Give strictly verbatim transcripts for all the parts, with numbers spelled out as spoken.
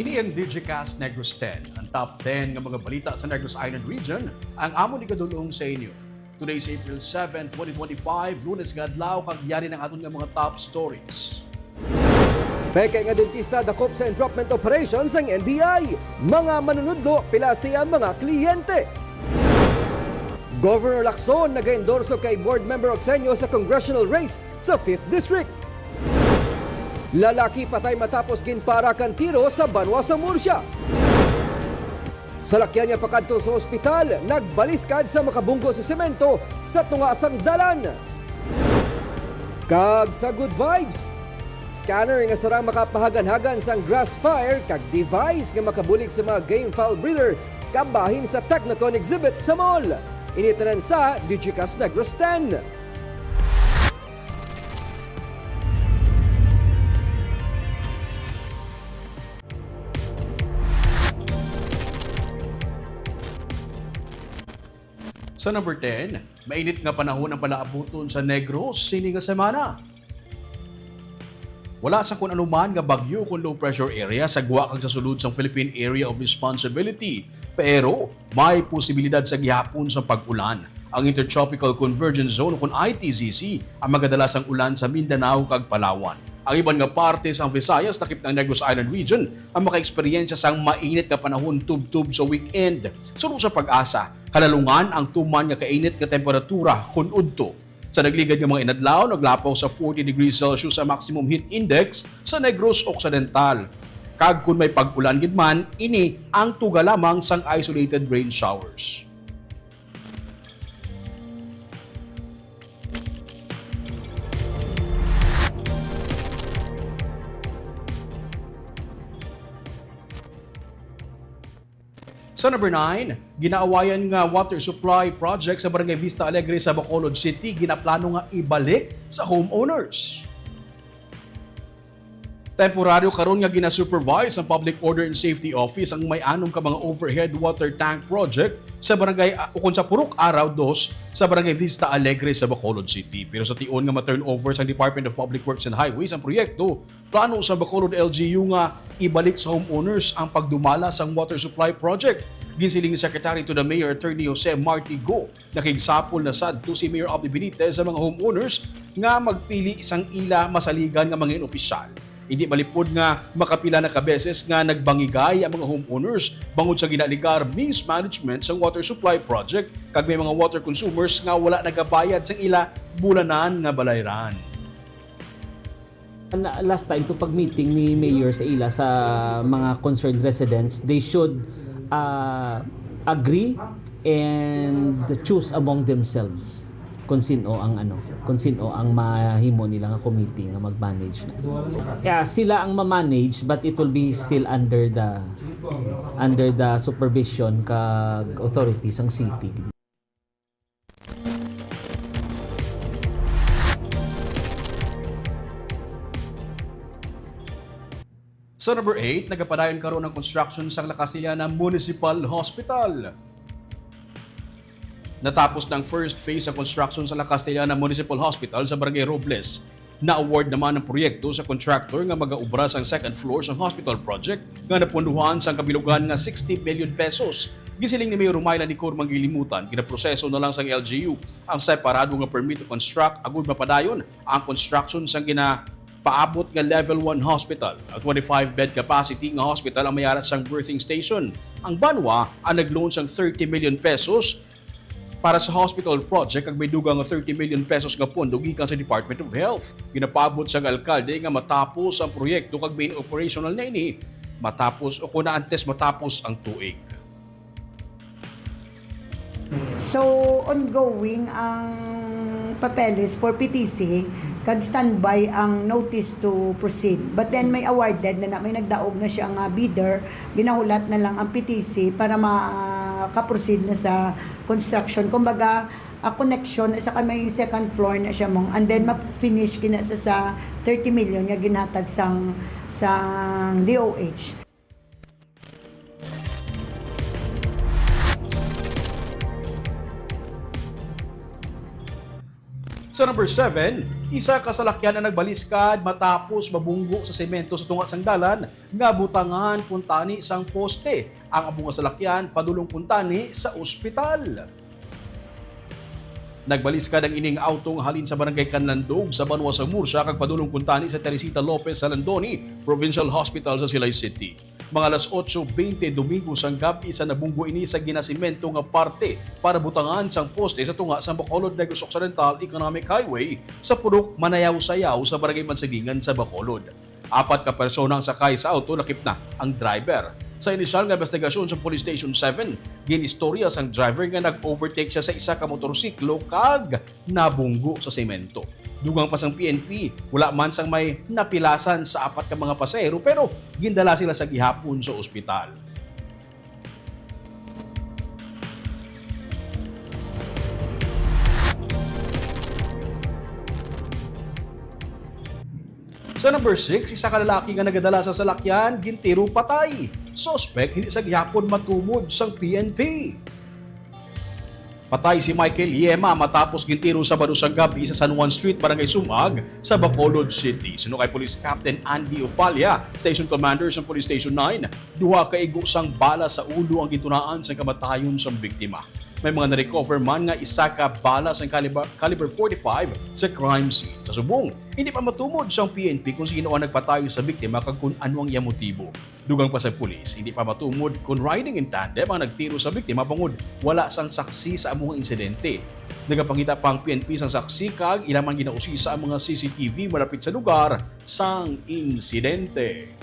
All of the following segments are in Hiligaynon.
Ini ang Digicast Negros ten, ang top ten nga mga balita sa Negros Island Region, ang amon igadul-ong sa inyo. Today is April seven, twenty twenty-five, Lunes nga adlaw, kag yari ang aton nga mga top stories. Peke nga dentista dakop sa entrapment operation sang N B I. Mga manunudlo, pila sa iya mga kliyente. Governor Lacson nag-endorso kay Board Member Ocsenio sa congressional race sa fifth District. Lalaki patay matapos ginpara kan tiro sa banwa sa Murcia. Salakyan nga pakadto sa ospital, nagbaliskad sa makabunggo sa semento sa tunga sang dalan. Kag sa good vibes, scanner nga sarang makapahaganhagan sang grass fire kag device nga makabulig sa mga game fowl breeder kabahin sa Technicon exhibit sa mall. Ini tanan sa Digicast Negros ten. Sa number ten, mainit nga panahon ang palaabuton sa Negros sini nga semana. Wala sa kun anuman nga bagyo kon low pressure area sa gwa kag sa sulod sang Philippine Area of Responsibility, pero may posibilidad sa gihapon sa pag-ulan. Ang Intertropical Convergence Zone, kon I T Z C, ang magadala sang ulan sa Mindanao kag Palawan. Ang iban nga parte sang Visayas, lakip na ang Negros Island Region, ang makaeksperyensya sang mainit nga panahon tubtob sa weekend. Suno sa PAGASA, halalungan ang tuman nga kainit nga temperatura kon udto. Sa nagligad nga mga inadlaw, naglapaw sa forty degrees Celsius ang maximum heat index sa Negros Occidental. Kag kon may pag-ulan gid man, ini ang tuga lamang sang isolated rain showers. Sa number nine, ginaawayan nga water supply project sa Barangay Vista Alegre sa Bacolod City ginaplano nga ibalik sa homeowners. Temporaryo karon nga gina-supervise ang Public Order and Safety Office ang may anom ka mga overhead water tank project sa barangay, ah, ukon sa Purok Araw dos sa Barangay Vista Alegre sa Bacolod City. Pero sa tion nga ma-turnover sa Department of Public Works and Highways ang proyekto, plano sa Bacolod L G U nga ibalik sa homeowners ang pagdumala sang water supply project. Ginsiling ni Secretary to the Mayor, Attorney Jose Marti Go, nakigsapol na sadto si Mayor Abby Benitez sa mga homeowners nga magpili sang ila masaligan nga mga opisyal. Hindi malipod nga makapila na ka beses nga nagbangigay ang mga homeowners bangod sa ginaaligar mismanagement sang water supply project, kag may mga water consumers nga wala nagabayad sang ila bulanan nga balayran. Na, last time to pag meeting ni Mayor sa ila sa mga concerned residents, they should, ah, agree and choose among themselves kung sino ang, ano, kung sino ang mahimo nila nga committee nga mag-manage na. Yeah, sila ang ma-manage, but it will be still under the, under the supervision kag authority sang city. Sa number eight, nagapadayon karon ang construction sa La Castellana Municipal Hospital. Natapos na ang first phase sa construction sa La Castellana Municipal Hospital sa Barangay Robles. Na-award naman ang proyekto sa contractor nga magaobra sang second floor sang hospital project nga napunduhan sang kabilugan nga sixty million pesos. Gisiling ni Mayor Rumayla Nicor Manggilimutan, ginaproseso na lang sang L G U ang separado nga permit to construct agud mapadayon ang construction sang ginapaabot nga level one hospital. Ang twenty-five bed capacity nga hospital ang may ara sang birthing station. Ang banwa ang nag-loan sang thirty million pesos para sa hospital project kag may dugang nga thirty million pesos nga pondo gikan sa Department of Health. Ginapaabot sang alkalde nga matapos ang proyekto kag main operational na ini matapos o kon antes matapos ang tuig. So, ongoing ang papeles for P T C, kag standby ang notice to proceed. But then, may awarded na, na may nagdaog na siya nga bidder, ginahulat na lang ang P T C para maka-proceed na sa construction. Kumbaga, a connection sa kay may second floor na siya mong, and then ma-finish kina sa, sa thirty million nga ginhatag sang, sang D O H. Sa number seven, isa ka salakyan ang nagbaliskad matapos mabunggo sa semento sa tunga sang dalan nga butangan kuntani sang poste. Ang amo nga salakyan padulong kuntani sa ospital. Nagbaliskad ang ining auto nga halin sa Barangay Canlandog sa banwa sang Murcia kag padulong kuntani sa Teresita Lopez sa Landoni Provincial Hospital sa Silay City. Mga alas otso bente Domingo sang gab-i sa nabunggo ini sa ginasemento nga parte para butangan sang poste sa tunga sang Bacolod Negros Occidental Economic Highway sa purok Manayaw-Sayaw sa Barangay Mansilingan sa Bacolod. Apat ka persona ang sakay sa auto, lakip na ang driver. Sa inisyal nga investigasyon sa Police Station seven, gin-istorya sang driver nga nag-overtake siya sa isa ka motorsiklo kag nabunggo sa semento. Dugang pa sang P N P, wala man sang may napilasan sa apat ka mga pasahero, pero gindala sila sa gihapon sa ospital. Sa number six, isa ka lalaki nga nagadala sa salakyan gintiro patay. Suspek hindi sa gihapon matumod sang P N P. Patay si Michael Yema matapos gintiro Sabado sang gab-i sa San Juan Street, Barangay Sumag, sa Bacolod City. Suno kay Police Captain Andy Ofalia, Station Commander sang Police Station nine, duha ka igo sang bala sa ulo ang gintunaan sang kamatayon sang biktima. May mga na-recover man nga isa ka bala sang caliber, caliber forty-five sa crime scene. Sa subong, hindi pa matumod sang P N P kung sino ang nagpatay sa biktima kag kung ano ang iyang motibo. Dugang pa sa pulis, hindi pa matumod kon riding in tandem ang nagtiro sa biktima, bangod wala sang saksi sa amo nga insidente. Nagapangita pa ang P N P sang saksi kag ila man ginausisa ang mga C C T V malapit sa lugar sang insidente.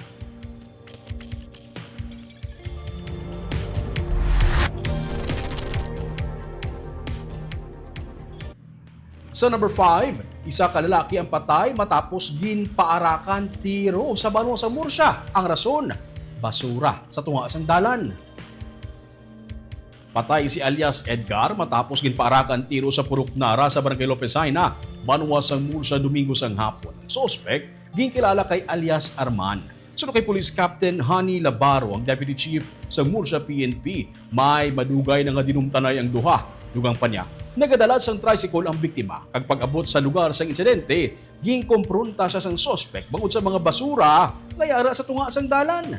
Sa number five, isa ka lalaki ang patay matapos ginpaarakan tiro sa banwa sa Murcia. Ang rason, basura sa tunga sang dalan. Patay si alias Edgar matapos ginpaarakan tiro sa Purok Nara sa Barangay Lopez Jaena, banwa sang Murcia, Domingo sang hapon. Ang suspek, ginkilala kay alias Arman. Suno kay Police Captain Honey Labaro, ang Deputy Chief sa Murcia P N P, may madugay na nga dinumtanay ang duha. Dugang pa niya, nagadala sang tricycle ang biktima, kag pag-abot sa lugar sang insidente, ginkompronta siya sang suspek bangod sa mga basura nga yara sa tunga sang dalan.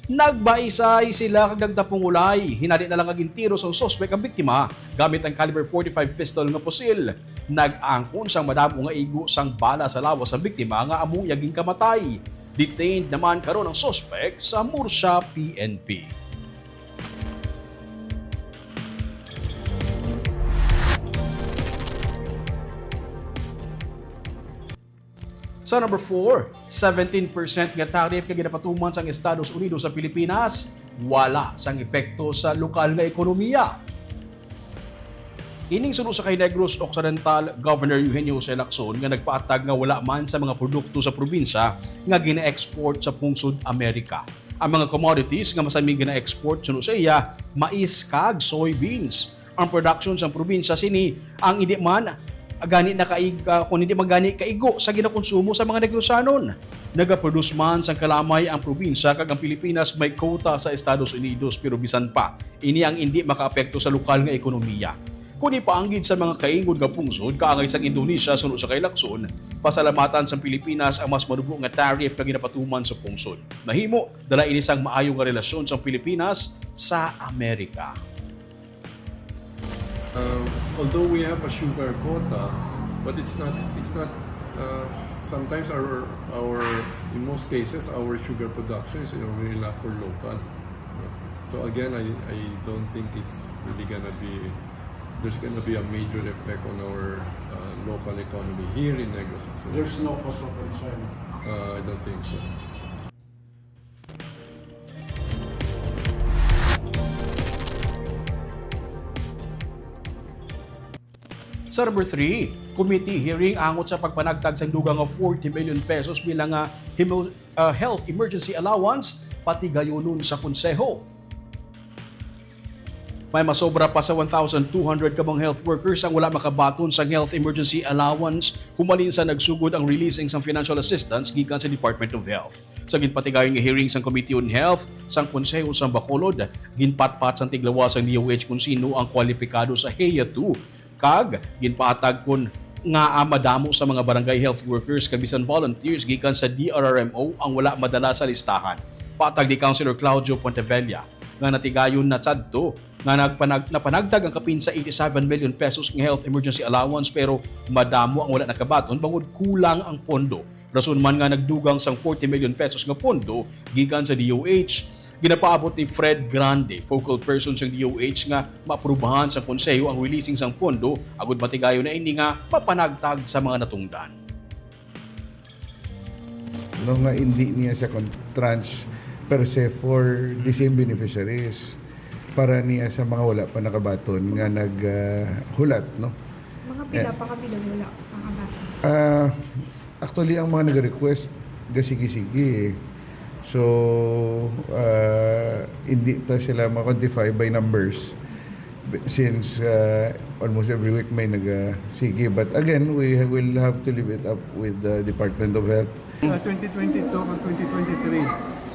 Nagbaisay sila kag nagtapungulay, hinali na lang nga gintiro sang suspek ang biktima gamit ang caliber forty-five pistol nga pusil. Nag-angkon sang madamo nga igo sang bala sa lawas sang biktima nga amo iya ginkamatay. Detained naman karon ang suspek sa Murcia P N P. Sa number four, seventeen percent nga tariff nga ginapatuman sang Estados Unidos sa Pilipinas wala sang epekto sa lokal nga ekonomiya. Ining suno sa kay Negros Occidental Governor Eugenio Jose Lacson nga nagpaatag nga wala man sa mga produkto sa probinsya nga gina-export sa pungsod Amerika. Ang mga commodities nga masanmi gina-export suno sa iya, mais kag soybeans. Ang production sa probinsya sini ang hindi man gani nakaig-, ah, kung hindi man gani kaigo sa ginakonsumo sa mga Negrosanon. Nagaproduce man sang kalamay ang probinsya kag ang Pilipinas may quota sa Estados Unidos, pero bisan pa, ini ang indi makaapekto sa lokal nga ekonomiya. Kung ipaanggid sa mga kaingon nga pungsod, kaangay sang Indonesia, suno sa kay Lacson, pasalamatan sang Pilipinas ang mas manubo nga tariff nga ginapatuman sa pungsod. Mahimo, dala ini sang maayo nga relasyon sang Pilipinas sa Amerika. Um, although we have a sugar quota, but it's not, it's not, uh, sometimes our, our, in most cases, our sugar production is really not for local. So again, I, I don't think it's really gonna be, there's gonna be a major effect on our, uh, local economy here in Negros Occidental. There's no cause for concern. Uh, I don't think so. Sa number three, committee hearing angot sa pagpanagtag sang dugang nga forty million pesos bilang nga himo-, ah, health emergency allowance patigayunon sa konseho. May masobra pa sa one thousand two hundred ka mga health workers ang wala makabaton sang health emergency allowance humalin sa nagsugod ang releasing sang financial assistance gikan sa Department of Health. Sa ginpatigayon nga hearing sang Committee on Health sang Konseho sang Bacolod, ginpatpat sang tiglawas sang D O H kon sino ang kwalipikado sa HEA two, kag ginpahatag kon nga, ah, madamo sa mga barangay health workers kag bisan volunteers gikan sa D R R M O ang wala madala sa listahan. Patag ni Councilor Claudio Pontevella nga natigayon na sadto nga nagpanag-, napanagtag ang kapin sa eighty-seven million pesos nga health emergency allowance, pero madamo ang wala nakabaton bangod kulang ang pondo. Rason man nga nagdugang sang forty million pesos nga pondo gikan sa D O H. Ginapaabot ni Fred Grande, focal person sang D O H, nga maaprubahan sang konseho ang releasing sang pondo agud matigayon na ini nga mapanagtag sa mga natungdan. No, nga hindi niya sa con-, tranche per se for the same beneficiaries, para niya sa mga wala pa nakabaton nga naghulat, no? Mga pila pa kami na wala nakabaton? Ah, actually, ang mga nag-request, gasigi-sige eh. So, ah, hindi ta sila ma-quantify by numbers, since, ah, almost every week may nag-, ah, sige. But again, we will have to leave it up with the Department of Health. Uh, twenty twenty-two kag twenty twenty-three.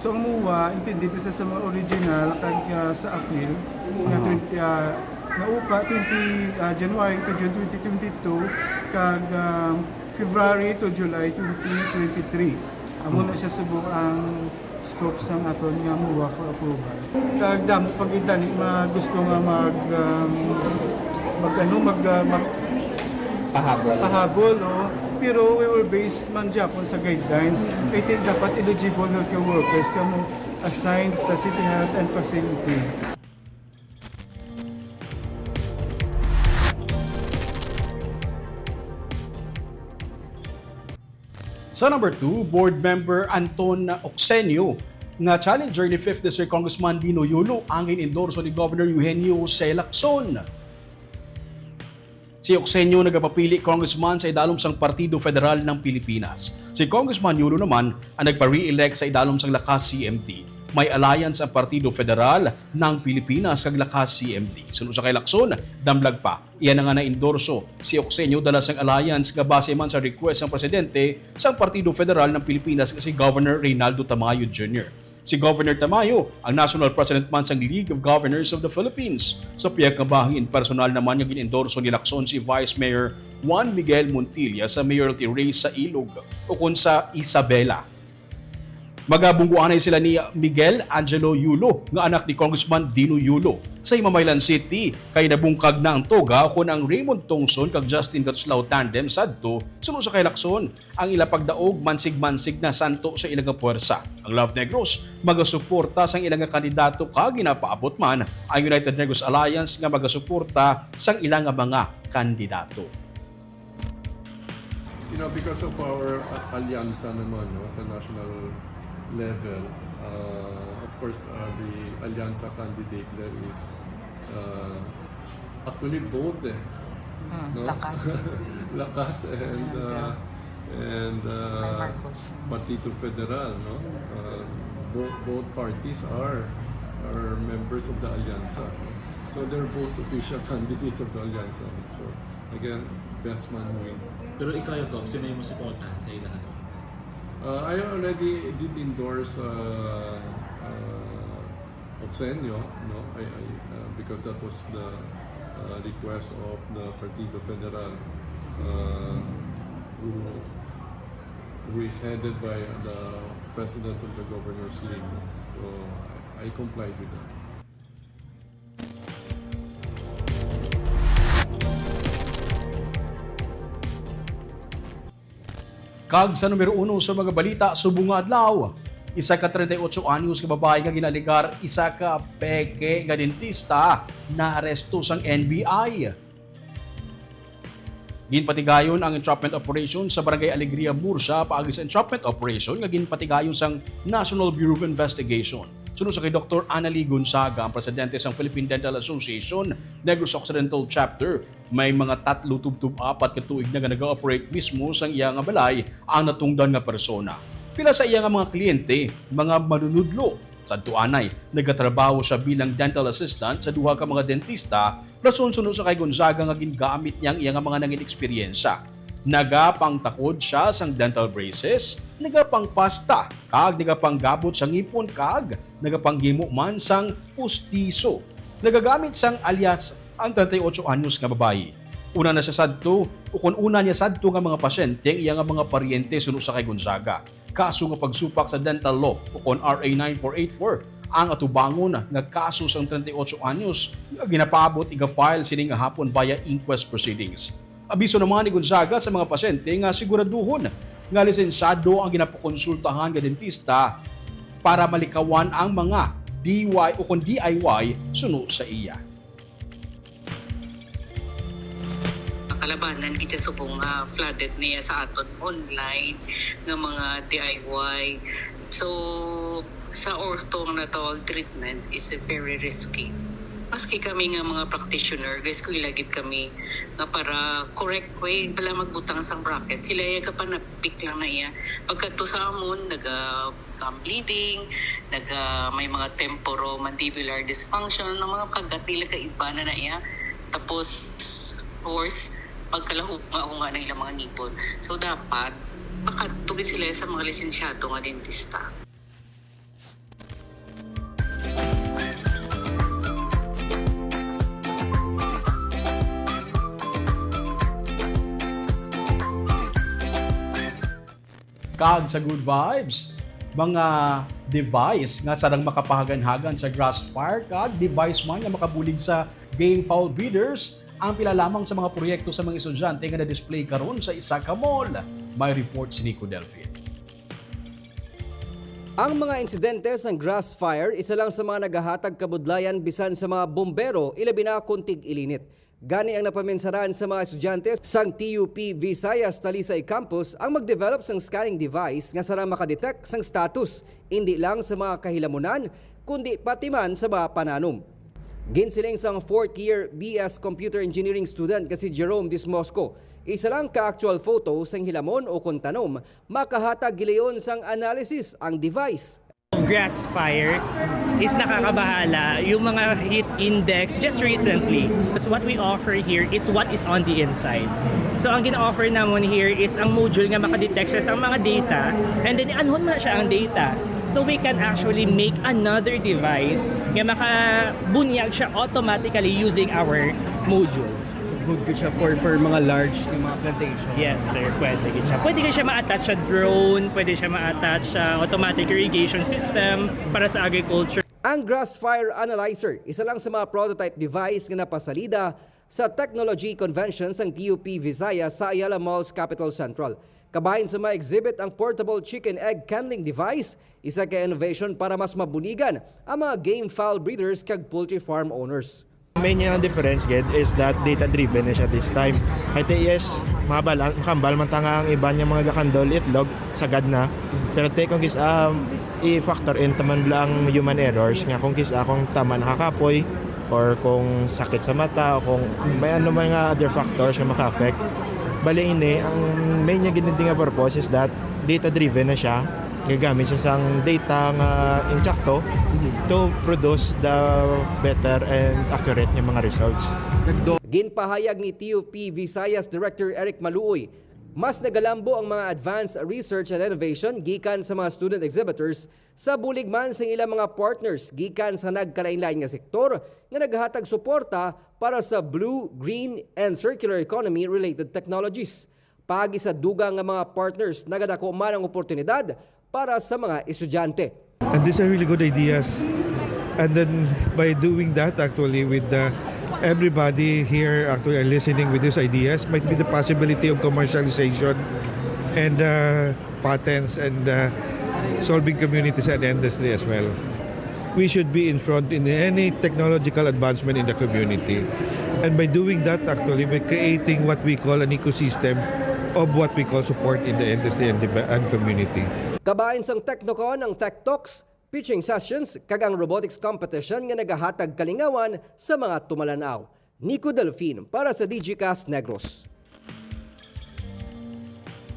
So ang MOA, intindi, bisa sa mga original kag, uh, sa appeal nga, twenty, uh, naupa twenty, uh, January to June twenty twenty-two kag, um, February to July twenty twenty-three. Amo na siya subong ang scope sang aton nga MOA for approval. Kag damo pa gid gani nga gusto nga mag, um, mag, ano, mag, uh, mag Pahabol. Pahabol, oo. Pero we will base man gyapon sa guidelines. I think dapat eligible healthcare workers kamo assigned sa City Health and Facility. Sa number two, Board Member Anton Ocsenio, nga challenger ni fifth District Congressman Dino Yulo, ang gin-endorso ni Governor Eugenio Jose Lacson. Si Ocsenio nagapapili congressman sa idalom sang Partido Federal ng Pilipinas. Si Congressman Yulo naman ang nagpa-re-elect sa idalom sang Lakas C M D. May alliance ang Partido Federal ng Pilipinas kag Lakas C M D. Suno sa kay Lacson, damlag pa, iya na nga na-endorso si Ocsenio dala sang alliance nga base man sa request sang presidente sang Partido Federal ng Pilipinas nga si Governor Reynaldo Tamayo Junior. Si Governor Tamayo ang national president man sang League of Governors of the Philippines. Sa pihak nga bahin, personal naman nga gin-endorso ni Lacson si Vice Mayor Juan Miguel Montilla sa mayoralty race sa Ilog, ukon sa Isabela. Magabungguanay sila ni Miguel Angelo Yulo, nga anak ni Congressman Dino Yulo. Sa Himamaylan City, kay nabungkag na ang toga kon ang Raymond Tongson kag Justin Gatuslao tandem sadto, suno sa kay Lacson. Ang ila pagdaog mansig-mansig na santo sa ila nga puwersa. Ang Love Negros magasuporta sang ila nga kandidato kag ginapaabot man ang United Negros Alliance nga magasuporta sang ila nga mga kandidato. You know, because of our uh, alyansa naman, no, sa national level, uh, of course, uh, the alyansa candidate there is uh, actually both eh. Hmm, No? Lakas. Lakas and uh, and uh, May Marcos. Partido Federal, no? Uh, both, both parties are are members of the Alyansa, no? So they're both official candidates of the Alyansa. So again, best man win. Pero ikaw, Gob, sino yung suportahan sa ilahan? Uh, I already did endorse uh, uh, Ocsenio, no? I, I, uh, because that was the uh, request of the Partido Federal, uh, who, who is headed by the president of the Governors League. So I, I complied with that. Kag sa numero uno sa mga balita subong nga adlaw, isa ka treinta y ocho anyos nga babayi nga ginalegar isa ka peke nga dentista naaresto sang N B I. Ginpatigayon ang entrapment operation sa Barangay Alegria, Murcia, paagi sa entrapment operation nga ginpatigayon sang National Bureau of Investigation. Suno sa kay Doktor Annalie Gonzaga, ang presidente sang Philippine Dental Association Negros Occidental Chapter, may mga tatlo tubtob apat ka tuig na nga nag-operate mismo sang iya nga balay ang natungdan nga persona. Pila sa iya nga mga kliyente, mga manunudlo. Sadto anay, nagatrabaho siya bilang dental assistant sa duha ka mga dentista, rason suno sa kay Gonzaga nga gingamit niya ang iya nga mga nangin eksperyensya. Nagapangtakod siya sang dental braces, nagapangpasta, kag nagapanggabot sa ngipon, kag nagapanghimo man sang pustiso. Nagagamit sang alias ang treinta y ocho anyos nga babayi. Una na siya sadto, o kon una niya sadto nga mga pasyente ang iya nga mga paryente suno sa kay Gonzaga. Kaso nga pagsupak sa dental law o kon R A nine four eight four ang atubangon nga kaso sang treinta y ocho anyos nga ginapaabot iga-file sini nga hapon via inquest proceedings. Abiso naman ni Gonzaga sa mga pasyente nga siguraduhon nga lisensyado ang ginapakonsultahan nga dentista para malikawan ang mga D Y o kon D I Y suno sa iya. Kalabanan kita subong nga flooded niya sa aton online nga mga D I Y. So, sa ortho nga natawag treatment is very risky. Maski kami nga mga practitioner, guys, kung ilagid kami nga para correct way, bala magbutang sang bracket, sila iya gapanapik lang na iya. Pagkadto sa amon, naga gum bleeding, naga may mga temporomandibular dysfunction, ang mga kagat nila kaiba na na iya. Tapos, worse, pagkalahunga-hunga ng ilang mga ngipon. So, dapat makadto gid sila sa mga lisensyado nga dentista. Kag sa Good Vibes, mga device nga sarang makapahaganhagan sa grass fire kag device man nga makabulig sa game fowl breeders ang pila lamang sa mga proyekto sa mga estudyante nga na-display karon sa isa ka mall. May report si Nico Delfin. Ang mga insidente sang grass fire isa lang sa mga nagahatag kabudlayan bisan sa mga bombero, ilabi na kon tig-ilinit. Gani ang napaminsaran sa mga estudyante sang T U P Visayas Talisay Campus ang mag-develop sang scanning device nga sarang makadetect sang status, indi lang sa mga kahilamunan, kundi pati man sa mga pananom. Ginsiling sang fourth year B S Computer Engineering student nga si Jerome Dismosco, isa lang ka actual photo sang hilamon o kon tanom makahatag gilayon sang analysis ang device. Grass fire is nakakabahala yung mga heat index just recently. So what we offer here is what is on the inside. So ang gina-offer namon here is ang module nga makadetect siya sa mga data, and then anhon mo na siya ang data. So we can actually make another device nga makabunyag siya automatically using our module. Good gid siya for for mga large nga mga plantation. Yes, sir. Pwede gid siya. Pwede gid siya ma-attach sa drone, pwede siya ma-attach sa automatic irrigation system para sa agriculture. Ang Grass Fire Analyzer, isa lang sa mga prototype device nga napasalida sa Technology Convention sang T U P Visayas sa Ayala Malls Capitol Central. Kabahin sa mga exhibit ang portable chicken egg candling device, isa ka innovation para mas mabuligan ang mga game fowl breeders kag poultry farm owners. Main niya ang difference gid is that data-driven na siya this time. Kay te, yes, mahambal, mahambal man ta nga ang iban nga mga gakandol itlog, sagad na. Pero te, kung kis-, um, i-factor in ta man bala ang human errors nga kung kis-, ah, kung tama nakakapoy or kung sakit sa mata o kung may ano man nga other factors nga maka-affect. Bali ini, ang main niya gid nga purpose is that data-driven na siya. Gagamit siya sang data nga insakto to produce the better and accurate nga mga results. Ginpahayag ni T U P Visayas Director Eric Maluoy, mas nagalambo ang mga advanced research and innovation gikan sa mga student exhibitors sa bulig man sang ilang mga partners gikan sa nagkalainlain nga sektor nga naghatag suporta para sa blue, green, and circular economy related technologies. Paagi sa dugang nga mga partners, nagadako man ang oportunidad para sa mga estudyante. And these are really good ideas. And then by doing that, actually, with uh, everybody here actually are listening with these ideas, might be the possibility of commercialization and uh, patents and uh, solving communities and industry as well. We should be in front in any technological advancement in the community. And by doing that, actually, we're creating what we call an ecosystem of what we call support in the industry and, deve- and community. Kabahin sang Technocon ang Tech Talks, pitching sessions, kag ang robotics competition nga nagahatag kalingawan sa mga tumalan-aw. Nico Delfin para sa Digicast Negros.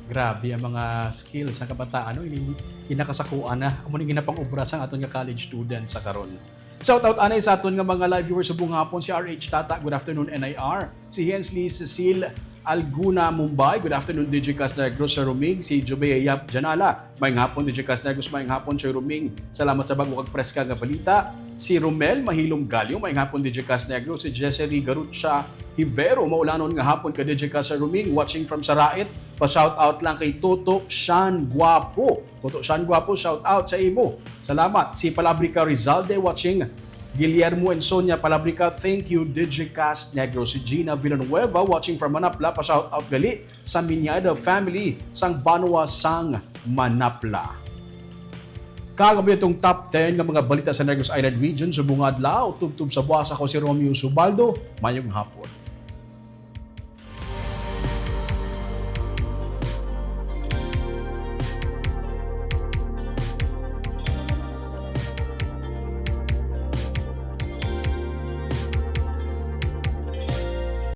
Grabe ang mga skills sa kabataan, no? Ini, inakasakuan na. Amo ni ginapang-obra sang aton nga college students sa karon. Shout out anay sa aton nga mga live viewers subong hapon, si R H Tata, good afternoon, N I R. Si Hensley Cecil, Alguna, Mumbai. Good afternoon, Digicast Negros, Sir Roming. Si Jubea Yap Janala. Maayong hapon, Digicast Negros. Maayong hapon, Sir Roming. Salamat sa bago kag preska nga balita. Si Romel Mahilom Galyo. Maayong hapon, Digicast Negros. Si Jessely Garucha Hivero. Maulanon nga hapon ka, Digicast, Sir Roming. Watching from Sarait. Pa-shout out lang kay Toto Shan Guapo. Toto Shan Guapo, shout out sa imo. Salamat. Si Palabrica Rizalde watching. Guillermo and Sonia Palabrica, thank you, Digicast Negros. Si Gina Villanueva watching from Manapla, pa-shout out gali sa Miñada family sang banwa sang Manapla. Kag amo itong top ten nga mga balita sa Negros Island Region subong nga adlaw. Tubtob sa buwas, ako si Romeo Subaldo. Mayong hapon.